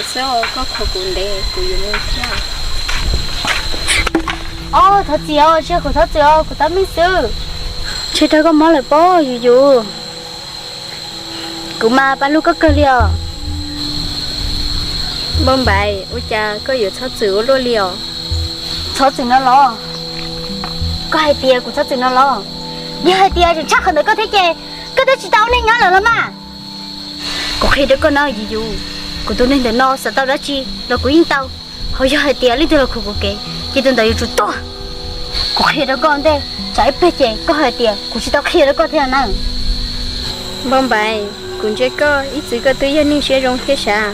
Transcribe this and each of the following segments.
Xwb, koj khuv kuv ntev kuv yuav mus thiab. Os, thov txim os, tsis yog kuv thov txim os, kuv tab meeg xwb. Ntshe raug koj mob lawm pob Yus Yus. Kuv mas pab hlub koj kawg li os. Npauj Npaiv, ua cas koj yuav txhob txwm ua luaj li os? Txhob txwm no los? Koj hais tias kuv txhob txwm no los? Yog hais tias tseem tshaj qhov ntawd koj thiab ces koj twb tsis tau ua neej nyob lawm los mas. Kuv qhia rau koj na Yus Yus, kuv tus neeg ntawm no xav tau dab tsi los kuv yeej tau. Ho yog hais tias leej twg los khuv kuv kev ces tus ntawd yuav tsum tuag. Kuv qhia rau koj ntej, tsam ib pliag ces koj hais tias kuv tsis tau qhia rau koj thiab na. Npauj Npaiv, kuv ntsia koj ib txwm koj twb yog neeg siab zoo thiab sav.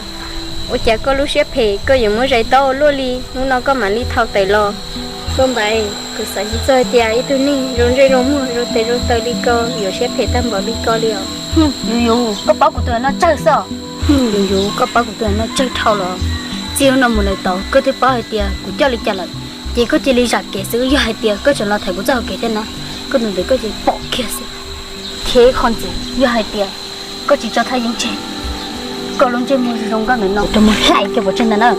Ua cas koj lub siab phem koj yuav muab zais tau luaj li, hnub no koj mam li thau tawm los. Npauj Npaiv, kuv xav tsis txog hais tias ib tug neeg zoo ntsej zoo muag zoo tes zoo taw li koj yuav siab phem tag npaum li koj li os. Yus Yus, koj paub kuv tus no tsawg xwb os. Yus Yus, koj paub kuv tus no tsawg dhau los? Txij hnub no mus lawm tod koj twb paub hais tias kuv coj li cas lawm, ces koj cia li zam kev xwb. Yog hais tias koj tseem los thaiv kuv txoj hau kev thiab na, koj tus ntawd koj cia li pom kiag xwb. Thiab ib qho ntxiv, yog hais tias koj tsis tso Thaj Yeeb tseg, koj lub ntsej muag zoo zoo nkauj ntawm no rau mus hlais kiag pov tseg ntag na.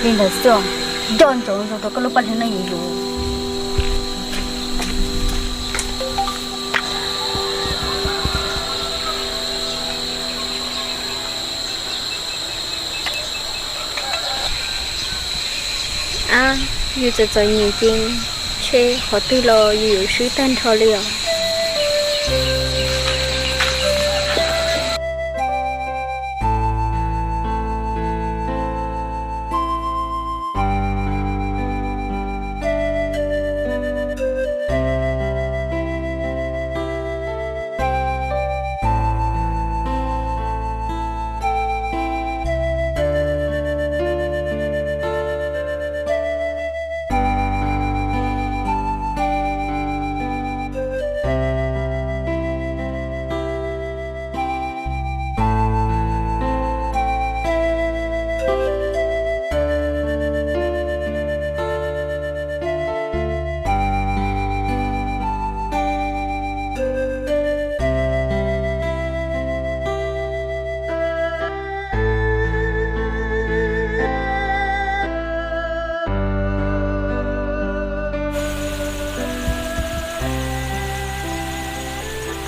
Li ntawd xwb, nco ntsoov zoo rau koj lub paj hlwb no Yus Yus. Ab, yus txom txom nyem ces ntshe qhov twg los yus yuav swb tag nrho li os.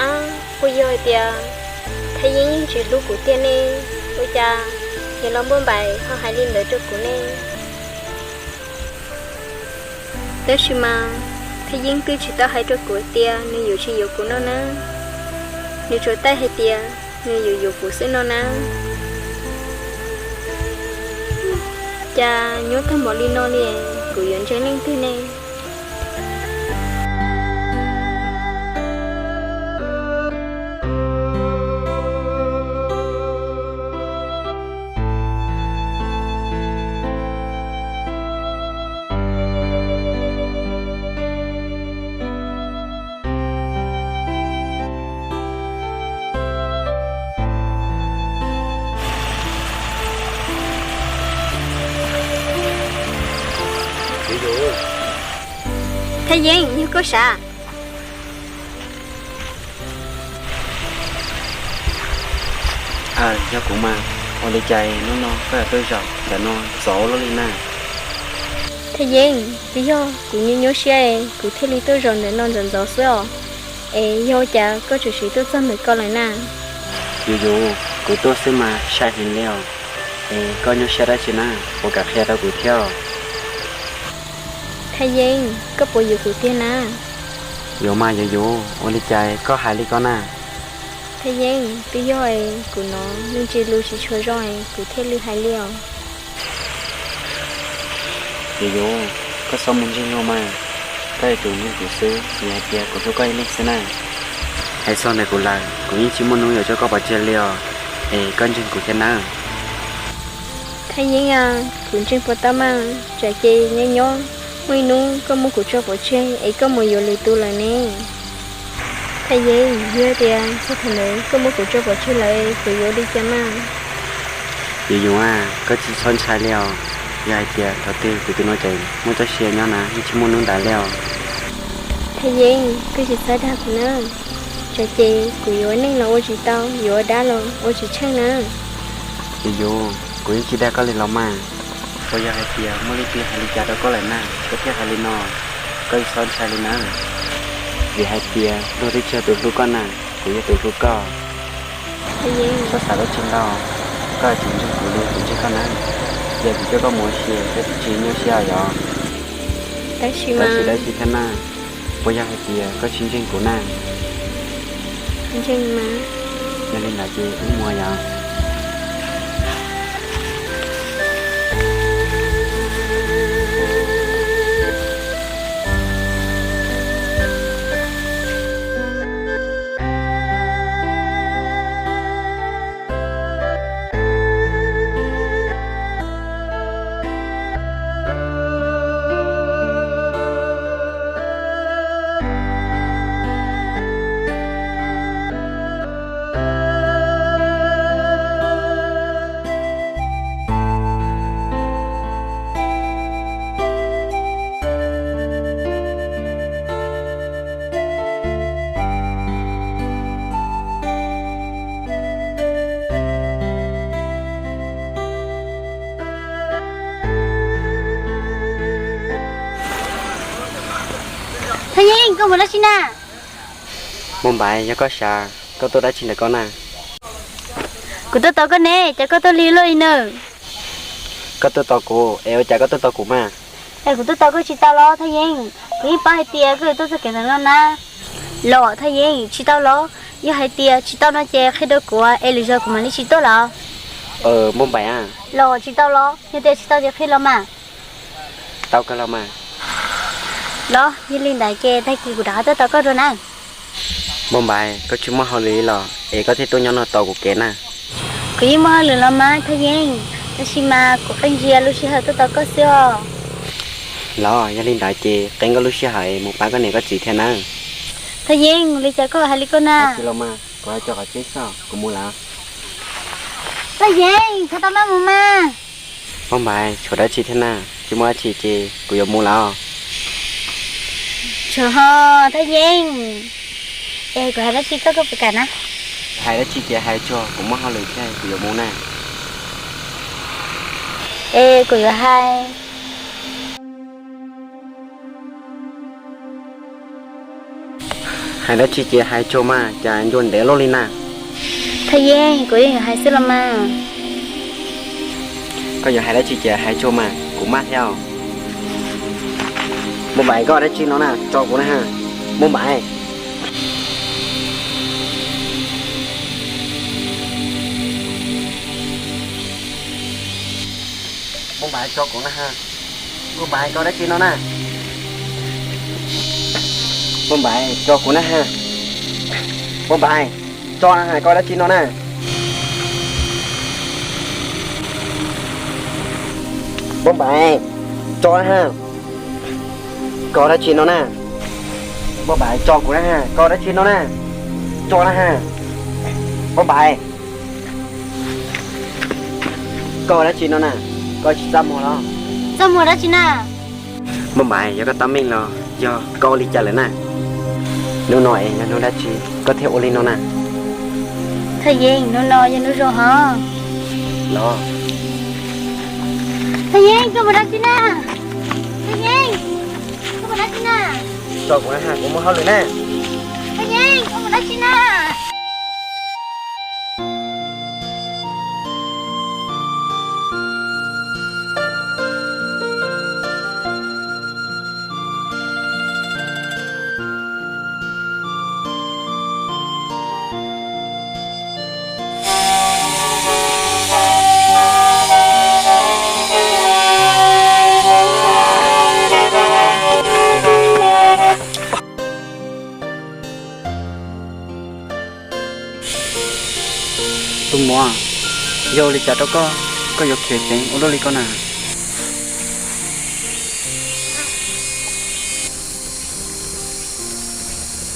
Ab, puas yog hais tias Thaj Yeeb yeej tsis hlub kuv tiag ne? Ua cas yog los Npauj Npais ho hais li ntawd rau kuv ne? Tab sis mas Thaj Yeeb twb tsis tau hais rau kuv tias nws yuav tsis yuav kuv no na. Nws tsuas taij hais tias nws yuav yuav kuv xwb no na. Cas nyuaj tag npaum li no li, kuv yuav ntseeg leej twg ne? Thaj Yeeb, yog koj sav? Aws, yog kuv mas. Ua li cas hnub no koj yuav tuaj zaum ntawm no ntxov luaj li na? Thaj Yeeb, twb yog kuv nyuaj nyuaj siab es kuv thiaj li tuaj zaum ntawm no ntxov ntxov xwb os. Es yog ua cas koj tseem siv tuaj txog ntawm ko lawm na? Yus yus, kuv tuaj xwb mas sai heev li os. Es koj nyuaj siab dab tsi na, puas kam qhia rau kuv thiab? Thaj Yeeb, koj puas yuav kuv tiag na? Yuav mas yus yus, ua li cas koj hais li ko na? Thaj Yeeb, twb yog es kuv hnov nej ntse lus tsis tshua zoo es kuv thiaj li hais li os. Yus yus, koj txhob mus ntseeg luag mas, koj yuav tsum ntseeg kuv xwb, vim hais tias kuv hlub koj ib leeg xwb na. Hais txog ntawm kuv lawm, kuv yeej tsis muaj hnub yuav tso koj pov tseg li os, es koj ntseeg kuv thiab nawb. Thaj Yeeb a, kuv ntseeg puas tau mas, tsam ces nyob nyob muaj ib hnub koj muab kuv tso pov tseg es koj mus yuav lwm tus lawm ne. Thaj Yeeb, yog tias txog thaum ntawd koj muab kuv tso pov tseg lawm kuv yuav ua li cas mas? Yus yus a, koj tsis txhob ntshai li os. Yog hais tias thaum twg kuv tus no tseem muaj txoj sia nyob na, yeej tsis muaj hnub ntawd li os. Thaj Yeeb, koj tsis txhob dag kuv na, tsam ces kuv yuav ua neej los ua tsis tau, yuav ua dab los ua tsis tsheej na. Yus, kuv yeej tsis dag koj li los mas. Puas yog hais tias muaj leej twg hais li cas rau koj lawm na, koj thiaj hais li no? Koj txhob ntshai li na, vim hais tias luag twb tsis yog tus hlub koj na, kuv yog tus hlub koj. Txhob xav dab tsi ntau, koj tsis ntseeg kuv li kuv ntseeg koj na. Cia kuv coj koj mus ua si, koj thiaj tsis nyuaj siab yom. Tab sis dab tsi thiab na? Puas yog hais tias koj tsis ntseeg kuv na? Yog li ntawd ces wb mus yom. Thaj Yeeb, koj mus dab tsi na? Muaj Npaiv, yog koj sav, koj tuaj dab tsi ntawm koj na? Kuv tuaj tos koj ne, cas koj tuaj lig luaj li na? Koj tuaj tos kuv es ua cas koj tuaj tos kuv mas? Es kuv tuaj tos koj tsis tau los Thaj Yeeb? Kuv yeej paub hais tias koj yuav tuaj txoj kev ntawm no na. Los Thaj Yeeb, tsis tau los? Yog hais tias tsis tau no ces qhia rau kuv es lwm zaus kuv mam li tsis tuaj los. Muaj Npaiv a. Los tsis tau los? Yog tias tsis tau ces qhia los mas. Tau kawg los mas. Los yog li ntawd ces tag kis kuv rov qab tuaj tos koj dua na. Muaj Npaiv, koj tsis muaj hauj lwm los es koj thiaj tuaj nyob no tos kuv kev na? Kuv yeej muaj hauj lwm los mas Thaj Yeeb, tab sis mas kuv qee ntsia lub sij hawm tuaj tos koj xwb os. Los yog li ntawd ces qee nkauj lub sij hawm mus pab koj niam koj txiv thiab na. Thaj Yeeb, ua li cas koj hais li koj na? Tsis los mas, kuv hais cov qhov tseeb xwb, kuv mus lawm. Thaj Yeeb, koj tau maj mus mas. Muaj Npaiv, tshuav dab tsi thiab na? Tsis muaj dab tsi ces kuv yuav mus lawm. Tshuav ho Thaj Yeeb. Es kuv hais dab tsi koj koj puas kam na? Hais dab tsi ces hais tsuag, kuv muaj hauj lwm thiab kuv yuav mus na. Es kuv yuav hais. Hais dab tsi ces hais tsuag mas, cas ncua ntev luaj li na. Thaj Yeeb, kuv yeej yuav hais xwb los mas. Koj yuav hais dab tsi ces hais tsuag mas, kuv maj thiab os. Muaj Npaiv, koj dab tsi no na, tso kuv na ha. Muaj Npaiv. Muaj Npaiv, tso kuv na ha. Muaj Npaiv, koj dab tsi no na? Muaj Npaiv, tso kuv na ha. Muaj Npaiv, tso na ha, koj dab tsi no na? Muaj Npaiv, tso na ha. Koj dab tsi no na? Muaj Npaiv, tso kuv na ha, koj dab tsi no na? Tso na ha. Muaj Npaiv, koj dab tsi no na? Koj tsis txaj muag los? Txaj muag dab tsi na? Muaj Npaiv, yog koj tab meeg los yog koj ua li cas lawm na? Hnub no es yog hnub dab tsi koj thiaj ua li no na? Thaj Yeeb, hnub no yog hnub zoo hov. Los. Thaj Yeeb, koj mus dab tsi na? Thaj Yeeb, koj mus dab tsi na? Tso kuv na ha, kuv muaj hauj lwm na. Thaj Yeeb, koj mus dab tsi na? Tus muam, yog ua li cas rau koj, koj yuav khiav ceev ua luaj li koj na?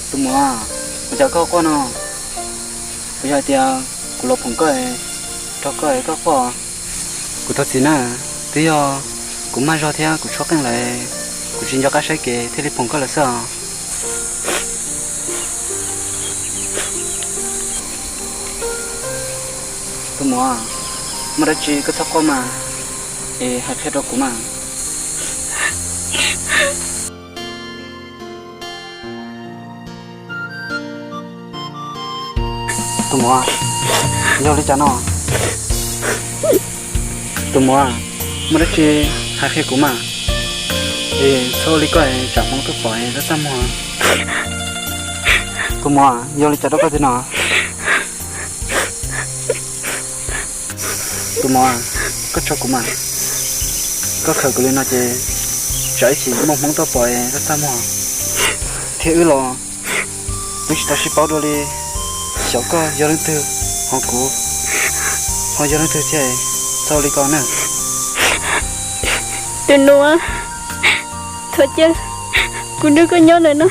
Tus muam, ua cas koj quaj no? Puas yog hais tias kuv los phoom koj, rau koj es koj quaj? Kuv thov txim na, twb yog kuv maj zog thiab kuv tshuab qeej lawm, kuv tsis nco qab saib kev thiaj li phoom koj lawm xwb os. Tus muam, Muaj dab tsi koj txhob quaj mas, es hais qhia rau kuv mas. Tus muam, yog li cas no? Tus muam, muaj dab tsi hais qhia kuv mas, es txhob ua li koj tsam hmoov tuaj pom es txaj muag. Tus muam, yog li cas rau koj tiag no? Tus muam, koj tso kuv mas, koj khaws kuv li no ces tsam ib chim muaj hmoov tuaj pom es txaj muag. Thiab wb los twb tsis tau sib paub dua li, xyov koj yog leej twg, ho kuv ho yog leej twg thiab, txhob ua li ko na. Tus nus, thov cia kuv nrog koj nyob ntawm no,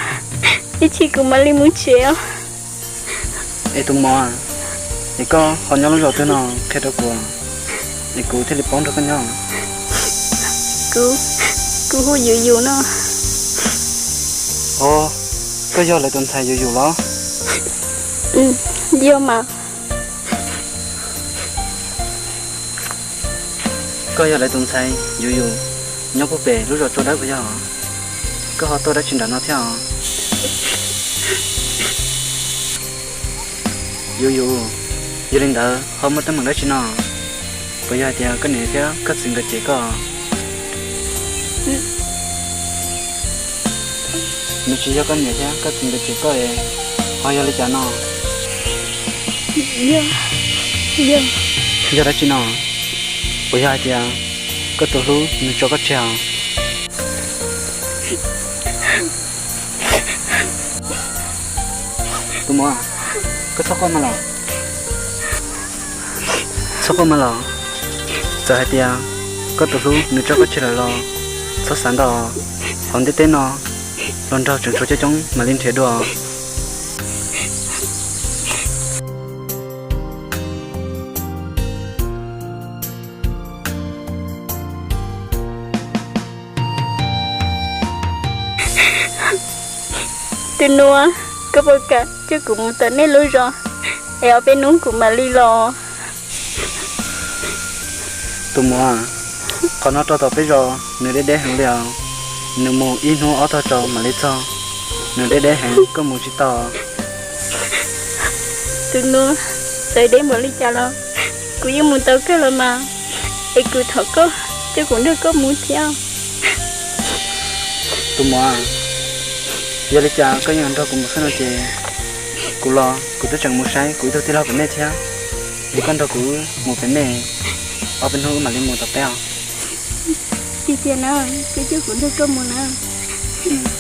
ib chim kuv mam li mus tsev os. Es tus muam, es koj ho nyob lub zos twg no qhia rau kuv, es kuv thiaj li paub nrog koj nyob. Kuv, kuv hu Yus Yus no. Os, koj yog lawv tus ntxhais Yus Yus los? Yog mas. Koj yog lawv tus ntxhais Yus Yus nyob puag pem lub zos Tsua Dawb puas yog? Koj ho tuaj dab tsi nram no thiab os? Yus Yus, yog li ntawd ho muaj teeb meem dab tsi no? Puas yog hais tias koj niam thiab koj txiv nkawd cem koj? Nws tsis yog koj niam thiab koj txiv nkawd cem koj es, ho yog li cas no? Yog dab tsi no? Puas yog hais tias koj tus hlub nws tso koj tseg os? Tus muam, koj txhob quaj mas los. Txhob quaj mas los. Txawm hais tias koj tus hlub nws tso koj tseg lawm los txhob xav ntau, hauv ntiaj teb no hluas nraug tseem tshuav coob coob mam li nrhiav dua. Tus nus, koj puas kam coj kuv mus tom nej lub zos, es ob peb hnub kuv mam li los? Tus muam, qhov no rau tom peb zos nws deb deb heev li os. Nws mus ib hnub ob tog tsaus mam li txog. Nws deb deb heev, koj mus tsis tau. Tus nus, txawm deb npaum li cas los kuv yeej mus tau kawg los mas, es kuv thov koj coj kuv nrog koj mus thiab. Tus muam, yog li cas koj yeej nrog kuv mus xwb no ces kuv los kuv twb tseem mus saib kuv ib tug tij laug pem nej thiab. Es koj nrog kuv mus pem nej ob peb hnub wb mam li mus tom peb os. Tiag tiag na, koj coj kuv nrog koj mus na.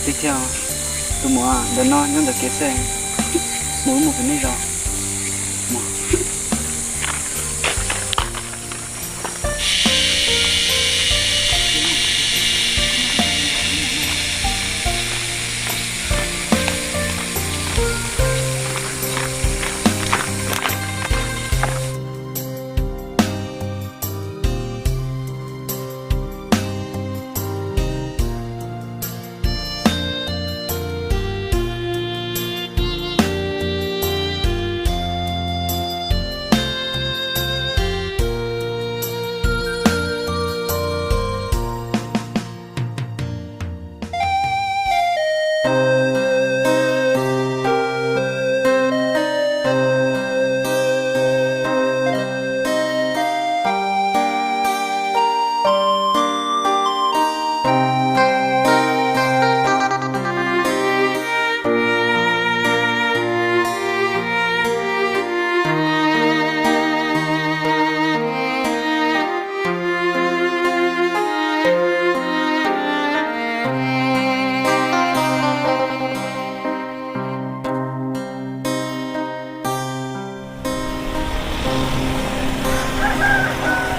Tiag tiag, tus muam, ntawm no nyob ntawm kev xwb, mus wb mus pem nej zos.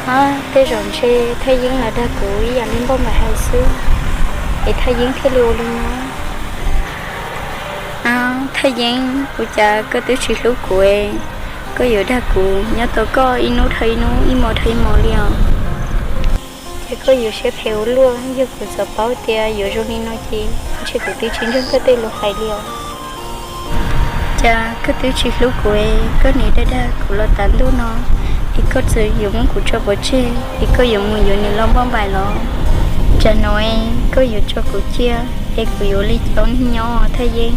Ab, tej zaum ntshe Thaj Yeeb los dag kuv ib yam li npauj npam hais xwb, es Thaj Yeeb thiaj li ua li no. Ab, Thaj Yeeb, ua cas koj twb tsis hlub kuv, koj yuav dag kuv nyob tos koj ib hnub dhau ib hnub, ib hmo dhau ib hmo li os? Ces koj yuav siab phem ua luaj, yog kuv txawm paub tias yuav zoo li no ces ntshe kuv twb tsis ntseeg koj tej lus hais li os. Cas koj twb tsis hlub kuv, koj niaj dag dag kuv los tas ntuj no, Es koj txawm yuav muab kuv tso pov tseg es koj yuav mus yuav nws los npauj npaim los? Tsam no es koj yuav tso kuv cia es kuv yuav ua li cas ua neej nyob Thaj Yeeb?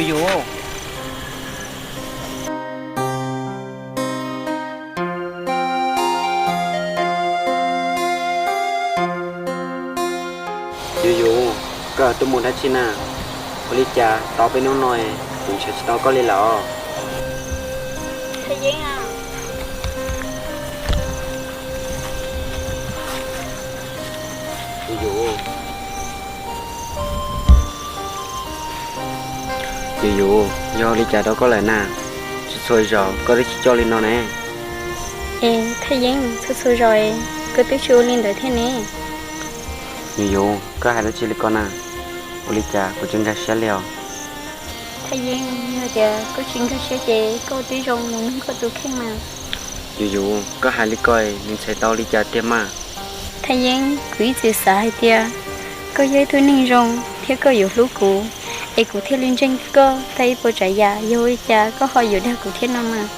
Yus yus, yus yus, koj tuaj mus dab tsi na? Ua li cas tau peb hnub no kuv nrhiav tsis tau koj li lawm? Yus yus, yus yus, yog li cas rau koj lawm na? Txhua txhua zaus koj twb tsis coj li no ne. Es Thaj Yeeb, txhua txhua zaus koj twb tsis ua li ntawd thiab ne. Yus yus, koj hais dab tsi li ko na? Ua li cas kuv tsis nkag siab li os? Thaj Yeeb, yog tias koj tsis nkag siab ces koj ua tib zoo mus nug koj tus kheej mas. Yus yus, koj hais li ko nws ntxhais tau li cas tiag mas? Thaj Yeeb, kuv ib txwm xav hais tias koj yog ib tug neeg zoo thiab koj yuav hlub kuv, es kuv thiaj li ntseeg koj tag ib puas tsav yam. Yog ua li cas koj ho yuav dag kuv thiab no mas?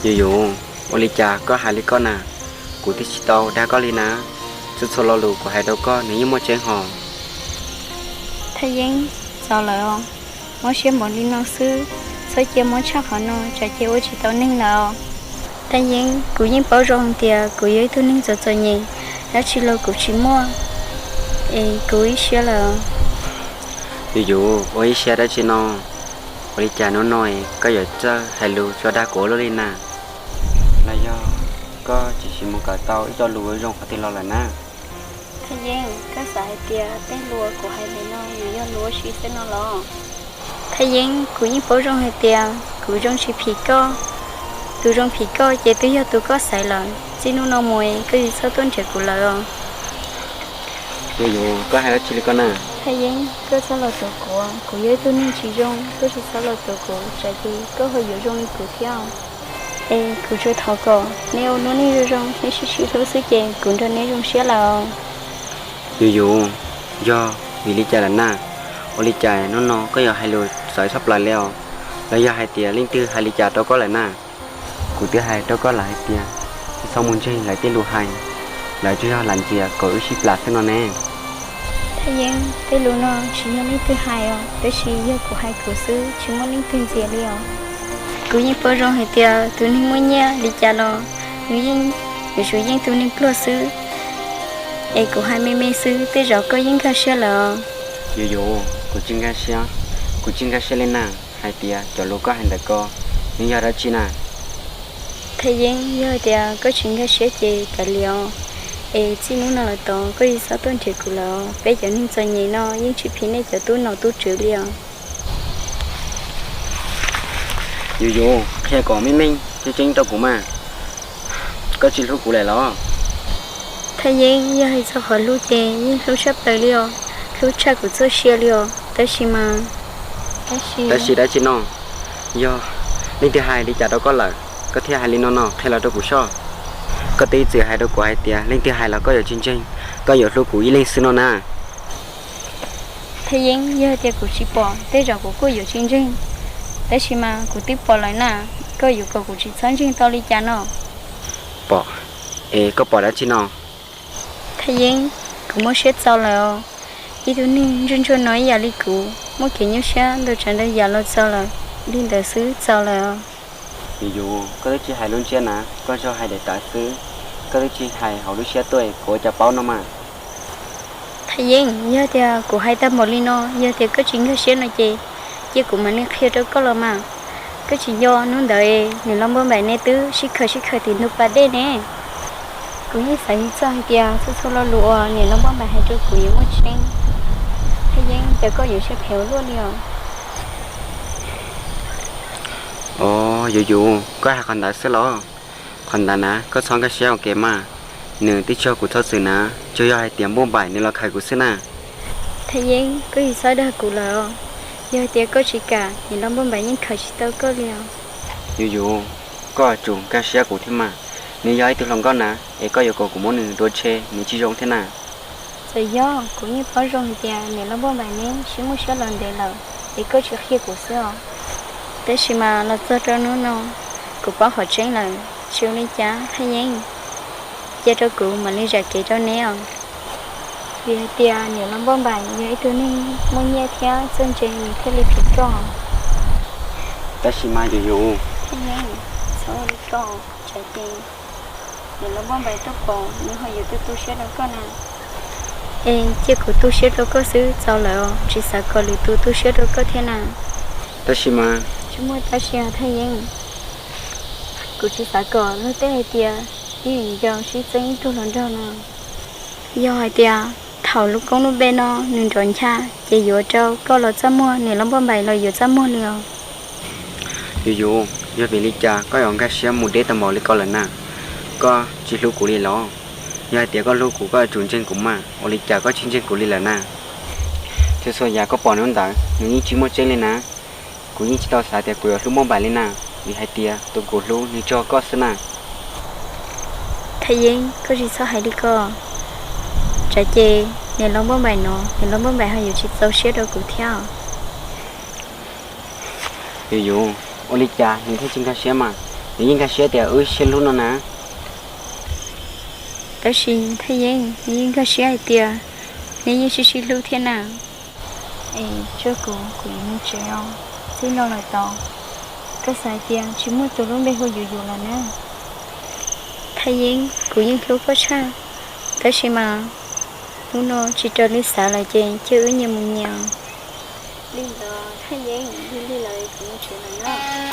Yus yus, ua li cas koj hais li ko na? Kuv twb tsis tau dag koj li na. Txhua txhua lo lus kuv hais rau koj nws yeej muaj tseeb hos. Thaj Yeeb, txaus lawm os. Mob siab npaum li no xwb, txhob cia mob tshaj qhov no tsam ces ua tsis tau neeg lawm os. Thaj Yeeb, kuv yeej paub zoo tias kuv yog ib tug neeg txom txom nyem, dab tsi los kuv tsis muaj, es kuv ib siab lawm. Yus yus, ua ib siab dab tsi no? Ua li cas hnub no koj yuav txawj hais lus tso dag kuv ua luaj li na? Los yog koj tsis sim mus kawm tau ib co lus zoo qhov twg los lawm na? Thaj Yeeb, koj xav hais tias tej lus kuv hais ntawm no yuav yog lus ua si xwb no los? Thaj Yeeb, kuv yeej paub zoo hais tias kuv zoo tsis phim koj. Tus zoo phim koj ces twb yog tus koj xaiv lawm. Txij hnub no mus koj tsis txhob tuaj nrhiav kuv lawm os. Yus yus, koj hais dab tsi li ko na? Thaj Yeeb, koj txhob los tuav kuv, kuv yog ib tug neeg tsis zoo, koj tsis txhob los tuav kuv tsam ces koj ho yuav zoo li kuv thiab. Es kuv tsuas thov kom neb ua lub neej zoo zoo, neb sib sib hlub xwb ces kuv nrog neb zoo siab lawm os. Yus yus, yog vim li cas lawm na? Ua li cas hnub no koj yuav hais lus txawv tshaj plaws li os? Los yog hais tias leej twg hais li cas rau koj lawm na? Kuv twb hais rau koj lawm hais tias tsis txhob mus ntseeg lawv tej lus hais, lawv tsuas yog lam ntxias kom wb sib plam xwb no ne. Thaj Yeeb, tej lus no tsis yog leej twg hais os, tab sis yog kuv hais kuv xwb, tsis muaj leej twg ntxias li os. Kuv yeej paub zoo hais tias tus neeg muaj nyiaj li cas los nws yeej yuav tsum yeej tus neeg pluag xwb, es kuv hais me me xwb, tej zaum koj yeej nkag siab lawm os. Yus yus, kuv tsis nkag siab, kuv tsis nkag siab li na. Hais tias cov lus koj hais ntawm ko, nws yog dab tsi na? Thaj Yeeb, yog tias koj tsis nkag siab ces kav liam os, es txij hnub no los tod koj tsis txhob tuaj nrhiav kuv lawm os. Peb cov neeg txom nyem no yeej tsis phim nej cov tub nom tub tswv li os. Yus yus, qhia kom meej meej tseeb tseeb rau kuv mas, koj tsis hlub kuv lawm los? Thaj Yeeb, yog hais txog qhov hlub ces yeej hlub tshaj plaws li os, hlub tshaj kuv txoj sia li os, tab sis mas... Tab sis dab tsi no? Yog leej twg hais li cas rau koj lawm, koj thiaj hais li no no qhia los rau kuv soj? Koj twb txwm hais rau kuv hais tias leej twg hais los koj yuav tsis ntseeg, koj yuav hlub kuv ib leeg xwb no na. Thaj Yeeb, yog tias kuv tsis pom tej zaum kuv kuj yuav tsis ntseeg, tab sis mas kuv twb pom lawm na, koj yuav kom kuv tsis txhob ntseeg tau li cas no? Pom? Es koj pom dab tsi no? Thaj Yeeb, kuv muaj siab txaus lawm os. Ib tug neeg ntsuag ntsuag no ib yam li kuv, muaj kev nyuaj siab ntau tsav ntau yam los txaus lawm, li ntawd xwb txaus lawm os. Yus yus, koj twb tsis hais lub ntsiab na, koj tsuas hais daim tawv xwb, koj twb tsis hais hauv lub siab tuaj, kuv ua cas paub no mas. Thaj Yeeb, yog tias kuv hais tag npaum li no, yog tias koj tsis nkag siab no ces, cia kuv mam li qhia rau koj los mas. Koj tsis nco hnub ntawd niam laus Npauj Npaim neb twb sib khawm sib khawm tim ntug pas dej ne? Kuv yeej xav txog hais tias txhua txhua lo lus uas niam laus Npauj Npaim hais rau kuv yuav muaj tseeb. Thaj Yeeb, cas koj yuav siab phem ua luaj li os? Os, yus yus, koj hais qhov ntawd xwb los? Qhov ntawd na koj txhob nkag siab ua ke mas, nws twb tsis yog kuv txhob txwm na, tsuas yog hais tias Npauj Npaim nws los khawm kuv xwb na. Thaj Yeeb, koj tsis txhob dag kuv lawm os. Yog hais tias koj tsis kam, niam laus Npauj Npaim yeej khawm tsis tau koj li os. Yus yus, koj yuav tsum nkag siab kuv thiab mas. Nws yog ib tug hluas nkauj na, es koj yuav kom kuv muab nws dua tseg, nws tsis zoo thiab na. Txawm yog kuv yeej paub zoo hais tias niam laus Npauj Npaim neb sib muaj siab los ntev lawm, es koj tsis qhia kuv xwb os. Tab sis mas los txog rau hnub no, kuv paub qhov tseeb lawm, tsis ua li cas Thaj Yeeb. Cia rau kuv mam li zam kev rau neb os. Vim hais tias niam laus Npauj Npaim yog ib tug neeg muaj nyiaj thiab txawj ntse, nws thiaj li phem koj. Tab sis mas yus yus, Thaj Yeeb, txhob ua li koj, tsam ces niam laus Npauj Npaim tuaj pom nws ho yuav tu tu siab rau koj na. Es cia kuv tu siab rau koj xwb txaus lawm os, tsis xav kom lwm tus tu siab rau koj thiab na. Tab sis mas, tsis muaj tab sis os Thaj Yeeb. Kuv tsis xav kom luag tej hais tias ib yam ncaus sib txeeb ib tug hluas nraug no. Yog hais tias thaum lub koob lub npe no nws nrov ncha, ces yuav rau koj los txaj muag, niam laus Npauj Npaim los yuav txaj muag li os. Yus yus, yog vim li cas koj yuav nkag siab mus deb tau npaum li ko lawm na? Koj tsis hlub kuv li los? Yog hais tias koj hlub kuv, koj yuav tsum ntseeg kuv mas, ua li cas koj tsis ntseeg kuv li lawm na? Txhua txhua yam koj pom hnub ntawd nws yeej tsis muaj tseeb li na. Kuv yeej tsis tau xav tias kuv yuav hlub Npauj Npaim li na, vim hais tias tus kuv hlub nws tsuas yog koj xwb na. Thaj Yeeb, koj tsis txhob hais li ko. Tsam ces niam laus Npauj Npaim no, niam laus Npauj Npaim ho yuav tsis txaus siab rau kuv thiab. Yus yus, ua li cas nws thiaj tsis nkag siab mas? Nws yeej nkag siab tias wb sib hlub no na. Tab sis Thaj Yeeb, nws yeej nkag siab hais tias neb yeej sib sib hlub thiab na. Es tsuag kuv, kuv yuav mus tsev os, txij no lawm tod koj xav hais tias tsis muaj tus lub npe hu Yus Yus lawm na. Thaj Yeeb, kuv yeej hlub koj tshaj, tab sis mas hnub no tsis raws li xav lawm ces cia wb nyias mus nyias. Li ntawd Thaj Yeeb, lig lig lawm kuv mus tsev lawm na.